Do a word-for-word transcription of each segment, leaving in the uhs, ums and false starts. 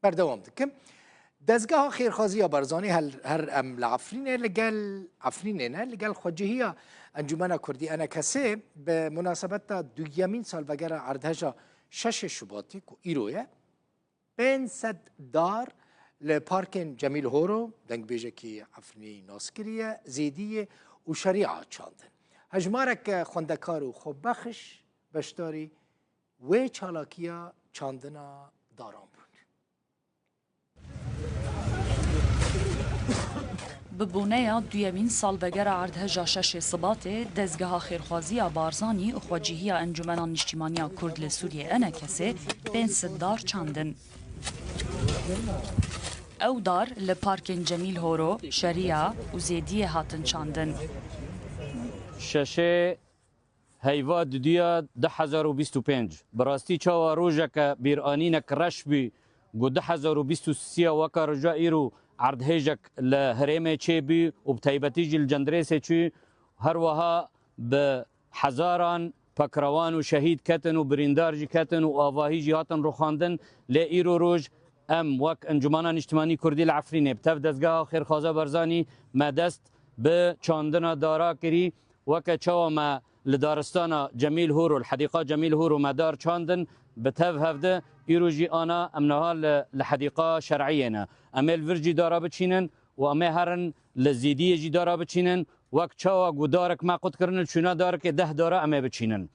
Berdewam dikim. Dezgeha Xêrxaziya Barzanî hel-, her em li Efrînê li gel Efrînê ne, li gel xwecihiya Encûmena Kurdî E N K S'ê bi munasebeta duyemîn salvegera erdheja şeşê Şubatê ku îro ye, pênc sed dar li parkên Cemîl Horo, dengbêjekî Efrînî nas kiriye, Zêdiyê û Şerîa çandin. Hejmarek xwendekar û xwebexş beşdarî wê çalakiya çandina daran bûn. Bi boneya duyemîn salvegera erdheja şeşê Sibatê, Dezgeha Xêrxwaziya Barzanî û Xwecîhiya Encûmena Niştîmaniya Kurd li Sûriyê E N K S'ê pênc sed dar çandin. Ew dar li parkên Cemîl Horo, Şerîa û Zêdiyê hatin çandin. Şeşê heyva duduya du hezar û bîst û pênc. Bi rastî çawa rojeke bîranînek reş bî ku du hezar û bîst û sê weka roja îro erdhêjek li herêmê çêbî û bi taybetî jî li Cendirêsê çû, her wiha bi hezaran pekrewan û şehîd ketin û birîndar jî ketin û avahî jî hatin rûxandin. Lê îro roj em wek Encûmana Niştimanî Kurdî li Efrînê bi tev Dezgeha Xêrxwaza Barzanî me dest bi çandina dara kirî. Weke çawa me li daristana Cemîl Hûr û li hedîqa Cemîl Hûr û me dar çandin, bi tev hevdi îro jî ana em niha li, li hedîqa şer'iyê ne. Em ê li vir jî dara biçînin û em ê herin li Zîdiyê jî dara biçînin. Wek çawa ku darek me qut kirin, li çûna darekê deh dara em ê biçînin.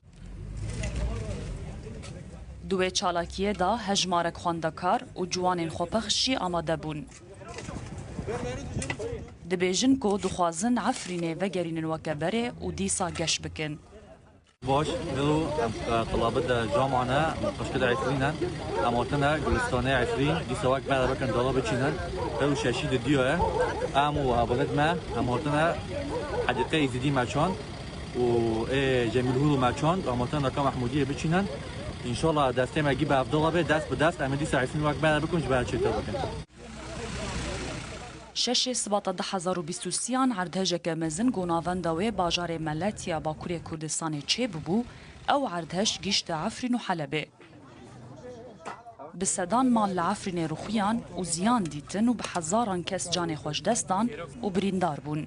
Di wê çalakiyê de hejmarek xwendekar û ciwanên xwepexş jî amade bûn. Dibêjin ku dixwazin Efrînê vegerînin weke berê û dîsa geş bikin. Baş, elo em, e, qilabit de camane, em xweşkê de Efrîn in. Em hatine Gulistanê Efrîn, dîsa wek me re bikin dala biçînin. Ew şeşî di diya ye. Em û hevalêt me, em hatine Hedîqeyê Zîdî me çand û ê Cemîl Hûr û me çand, em hatine Naka Mehmûdiyê biçînin. Înşallah destê me gî bi ev dala bê, dest bi dest, em ê dîsa Efrîn wek me re bikin, ji ber çêtir bikin. Şeşê Sibata du hezar û bîst û sêyan erdhejeke mezin ku navenda wê bajarê Meletiya Bakurê Kurdistanê çêbibû, ew erdhej gihîşte Efrîn û Helebê. Bi sedan mal li Efrînê rûxiyan û ziyan dîtin û bi hezaran kes canê xwe ji dest dan û birîndar bûn.